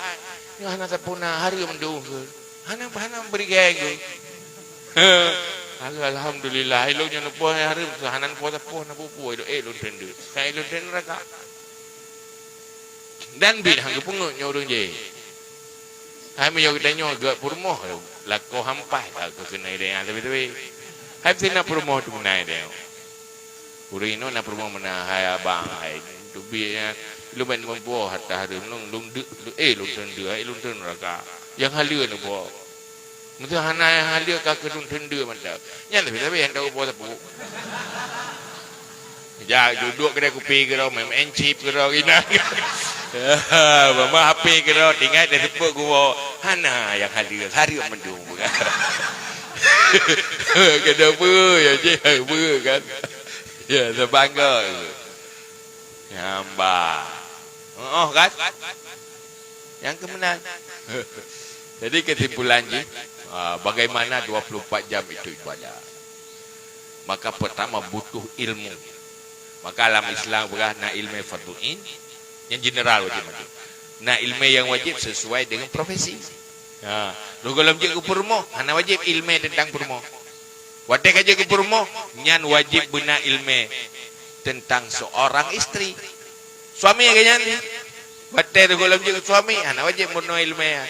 nyoe hana sapeue na, hareuem dong keu." Hana, hana bri gèe keu. Alhamdulillah, ilôn nyoe neupo hareuem, hana neupo sapeue, hana peue-peue, ilôn, eh, lôn theun deuk. Kan ilôn theun neuraka. Dan bit han geupeungeut nyoe ureuëng jih. Hai meunyoe geutanyoe göt peurumoh, lakoe hampai ka keukeunai deh, ah, tapi-tapi. Hai meusti na peurumoh tu meunai deh. Ureuëng inoe na peurumoh meunan, hai abang, hai teubiet nyan. Lôn bèk meuboh hareuem lôn, lôn deuk, eh, lôn theun deuk, eh, lôn theun neuraka. Nyang haleue neuboh. Meuseu hana nyang haleue ka keu lôn theun deuk mantong. Nyan leubeh-leubeh nyang taboh sapeue. Jak duduek keudè kupi keudroe, main-main chip keudroe, inan. Mama H P keudroe, tinggai di seupôt geuwoe. Hana nyang haleue, hareuem mandum. Kena peue, ya, cik, peue kan? Ya, sebangga. Nyamba. Oh, kan? Nyang keumeunang. Jadi, kesimpulan jih, ah, bagaimana dua puluh empat jam itu ibadah? Maka, pertama, butuh ilmu. Maka, lam Islam peugah na ileumèe fardhu ain, nyang general wajib maté. Na ileumèe nyang wajib sesuai dengan profesi. Ha, lheuh gohlom jeuet keu peurumoh, hana wajib ileumèe teuntang peurumoh. Watèe ka jeuet keu peurumoh, nyan wajib beuna ileumèe teuntang seorang istri. Suami lagèe nyan, watèe lheuh gohlom jeuet keu suami, hana wajib meurunoe ileumèe nyan.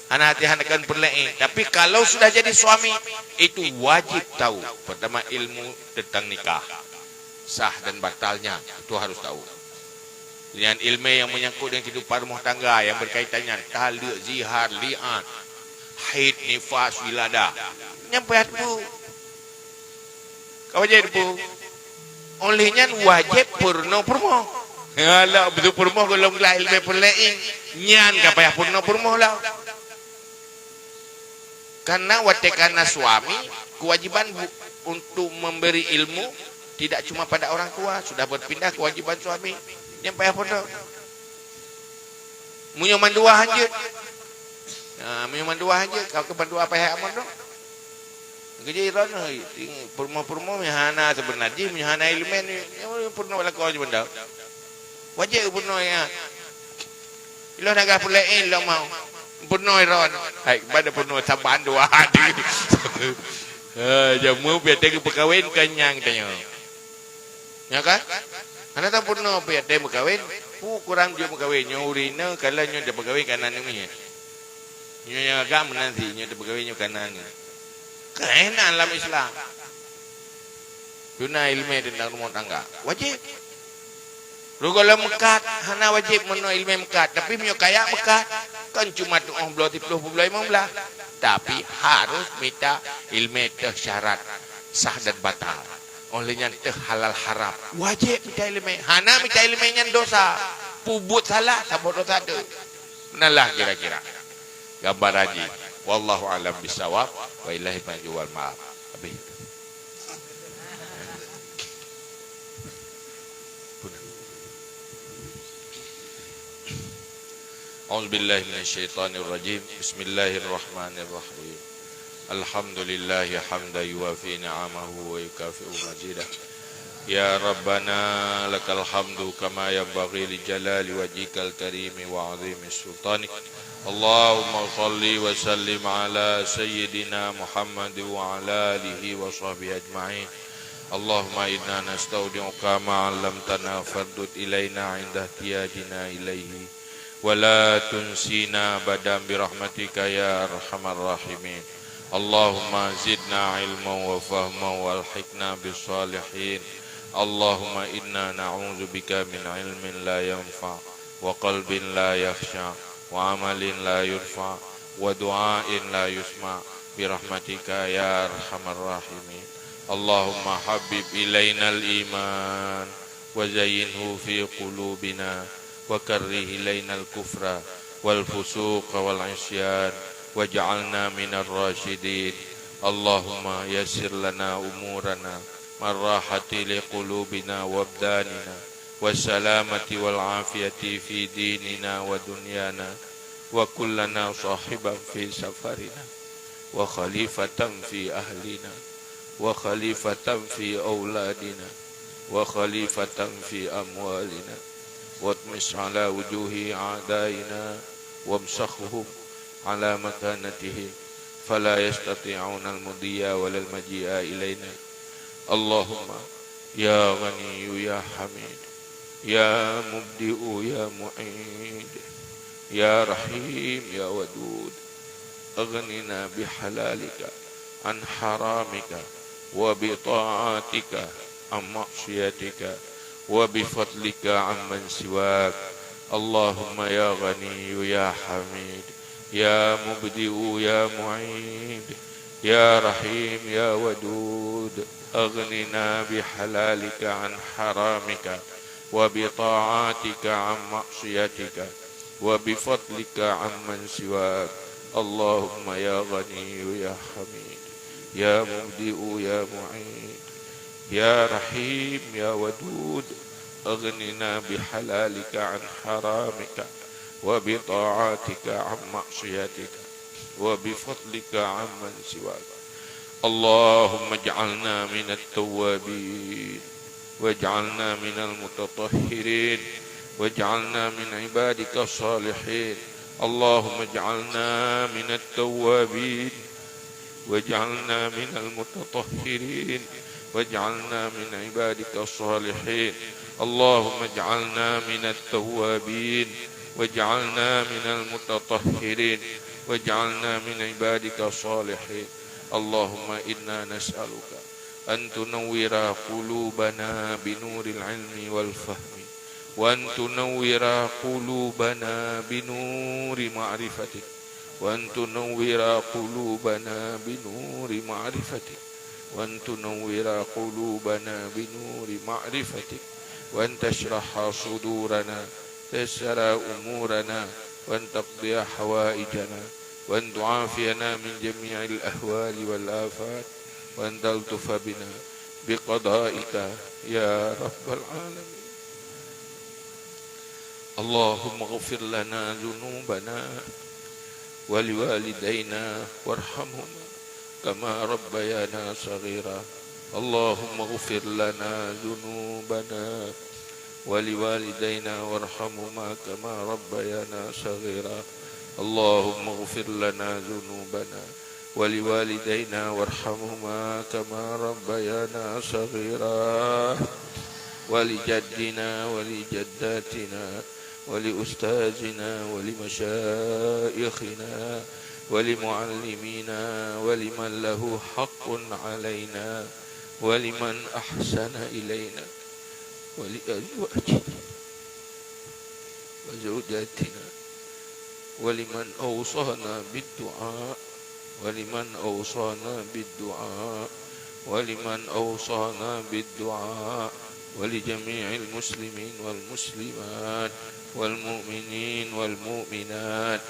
Hana hati hana kan peureulèe. Tapi kalau sudah jadi suami, itu wajib tahu. Pertama, ilmu tentang nikah. Sah dan batalnya, itu harus tahu. Dengan ilmu yang menyangkut dengan kehidupan rumah tangga yang berkaitan dengan talak, zihar, li'an, haid, nifas, wiladah. Nyan payah teupeu. Ka wajéb teupeu. Óh lheueh nyan wajéb peurunoe peurumoh. Kalau beutôi peurumoh gohlom glah ilmu peureulèe, nyan ka payah peurunoe peurumoh lah. Karena watèe ka na suami, kewajiban bu-, untuk memberi ilmu tidak cuma pada orang tua, sudah berpindah kewajiban suami. Nyan payah peurunoe. Meunyoe mandua hanjeuet. Ha, meunyoe mandua hanjeuet, ka keu mandua payah amon dong. Geujak iron, peurumoh-peurumoh nyang hana seubeuna jih, nyang hana ileumèe, peurunoe lakoe jih mandau. Wajéb peurunoe nyan. Ilôn hana peureulèe lôn mau. Peurunoe iron. Hai, bada peurunoe saban dua hati. Ha, jameun pian teuka peukawen kan nyang tanyoe. Ya kan? Hana tapeurunoe pian teuka meukawen. Peue kurang jeuet meukawen. Nyoe ureueng inong, kalau nyoe tapeukawen ka na aneuk miet. Nyoe nyang agam meunan sit, nyoe tapeukawen nyoe ka na aneuk. Keunan lam Islam. Guna ilmu tentang rumah tangga. Wajib. Rugoe lom meukat, hana wajib meurunoe ilmu meukat. Tapi meunyoe kaya meukat, kan cuma tuoh bloe siplôh, bloe limong blaih. Tapi harus mita ilmu teuh syarat sah dan batal. Óh lheueh nyan teuh halal haram. Wajib mita ilmu. Hana mita ilmu nyan dosa. Peubuet salah, saboh dosa teuh. Meunan lah kira-kira. Gambaran jih. Wallahu a'lam bissawab. Wa ilahil marji wal ma'ab. Habis. أعوذ بالله من الشيطان الرجيم. بسم الله الرحمن الرحيم. الحمد لله حمدا يوافي نعمه ويكافئ مزيده. يا ربنا لك الحمد كما ينبغي لجلال وجهك الكريم وعظيم سلطانك. اللهم صل وسلم على سيدنا محمد وعلى آله وصحبه أجمعين. اللهم إنا نستودعك ما علمتنا فاردد إلينا عند احتياجنا إليه ولا تنسنا أبدا برحمتك يا أرحم الراحمين. اللهم زدنا علما وفهما وألحقنا بالصالحين. اللهم إنا نعوذ بك من علم لا ينفع وقلب لا يخشع وعمل لا يرفع ودعاء لا يسمع برحمتك يا أرحم الراحمين. اللهم حبب إلينا الإيمان وزينه في قلوبنا وكره إلينا الكفر والفسوق والعصيان واجعلنا من الراشدين. اللهم يسر لنا أمورنا مع الراحة لقلوبنا وأبداننا والسلامة والعافية في ديننا ودنيانا، وكن لنا صاحبا في سفرنا، وخليفة في أهلنا، وخليفة في أولادنا، وخليفة في أموالنا، واطمس على وجوه أعدائنا، وامسخهم على مكانتهم، فلا يستطيعون المضي ولا المجيء إلينا. اللهم يا غني يا حميد، يا مبدئ يا معيد، يا رحيم يا ودود، أغننا بحلالك عن حرامك، وبطاعتك عن معصيتك، وبفضلك عمن سواك. اللهم يا غني يا حميد، يا مبدئ يا معيد، يا رحيم يا ودود، أغننا بحلالك عن حرامك، وبطاعتك عن معصيتك، وبفضلك عمن سواك. اللهم يا غني يا حميد، يا مبدئ يا معيد، يا رحيم يا ودود، أغننا بحلالك عن حرامك، وبطاعتك عن معصيتك، وبفضلك عمن سواك. اللهم اجعلنا من التوابين، واجعلنا من المتطهرين، واجعلنا من عبادك الصالحين. اللهم اجعلنا من التوابين، واجعلنا من المتطهرين، واجعلنا من عبادك الصالحين. اللهم اجعلنا من التوابين، واجعلنا من المتطهرين، واجعلنا من عبادك الصالحين. اللهم إنا نسألك أن تنور قلوبنا بنور العلم والفهم، وأن تنور قلوبنا بنور معرفتك، وأن تنور قلوبنا بنور معرفتك، وأن تنور قلوبنا بنور معرفتك، وأن تشرح صدورنا، تيسر أمورنا، وأن تقضي حوائجنا، وأن تعافينا من جميع الأهوال والآفات، وأن تلطف بنا بقضائك يا رب العالمين. اللهم اغفر لنا ذنوبنا ولوالدينا وارحمهما كما ربيانا صغيرا. اللهم اغفر لنا ذنوبنا ولوالدينا وارحمهما كما ربيانا صغيرا. اللهم اغفر لنا ذنوبنا ولوالدينا وارحمهما كما ربيانا صغيرا. ولجدنا ولجداتنا ولأستاذنا ولمشايخنا ولمعلمينا ولمن له حق علينا ولمن أحسن إلينا ولأزواجنا وزوجاتنا ولمن أوصانا بالدعاء، ولمن أوصانا بالدعاء، ولمن أوصانا بالدعاء، ولجميع المسلمين والمسلمات والمؤمنين والمؤمنات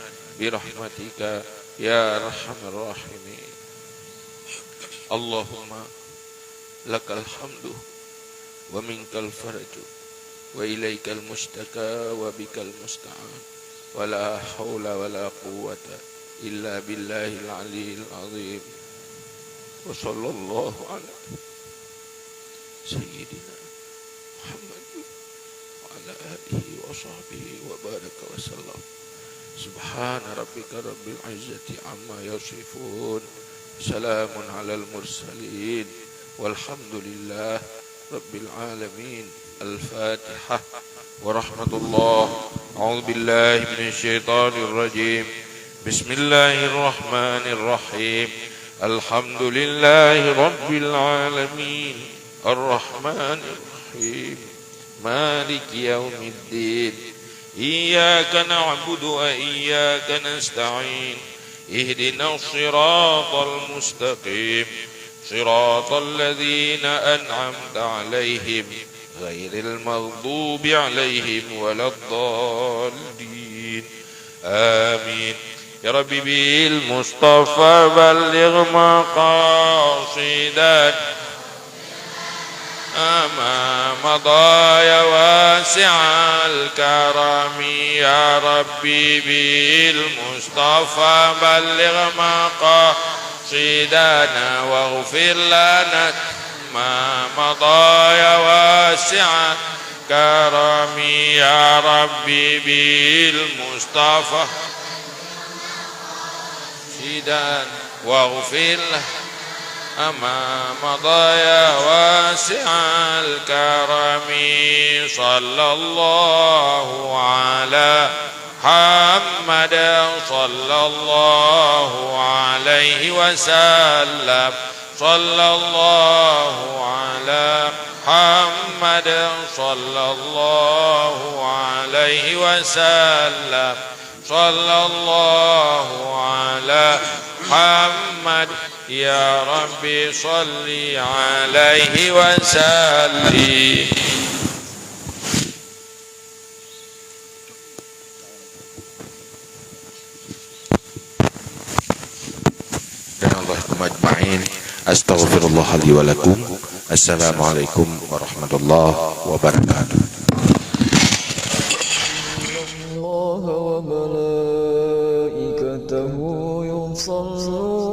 برحمتك يا أرحم الراحمين. اللهم لك الحمد ومنك الفرج وإليك المشتكى وبك المستعان ولا حول ولا قوة إلا بالله العلي العظيم. وصلى الله على سيدنا محمد وعلى آله وصحبه وبارك وسلم. سبحان ربك رب العزة عما يصفون. سلام على المرسلين. والحمد لله رب العالمين. الفاتحة ورحمة الله. أعوذ بالله من الشيطان الرجيم. بسم الله الرحمن الرحيم. الحمد لله رب العالمين. الرحمن الرحيم. مالك يوم الدين. إياك نعبد وإياك نستعين. اهدنا الصراط المستقيم. صراط الذين أنعمت عليهم غير المغضوب عليهم ولا الضالين. آمين. يا رب بالمصطفى بلغ مقاصدنا ما مضى يا واسع الكرم. يا رب بالمصطفى بلغ مقاصدنا واغفر لنا ما مضى يا واسع الكرم. يا رب بالمصطفى سيدنا واغفر له ما مضى يا واسع الكرم. صلى الله على محمد صلى الله عليه وسلم. صلى الله على محمد صلى الله عليه وسلم. صلى الله على محمد. يا رب صل عليه وسلم. Dan Allah ajma'in. Astaghfirullah li wa lakum. Assalamualaikum warahmatullahi wabarakatuh. الله وملائكته يصلون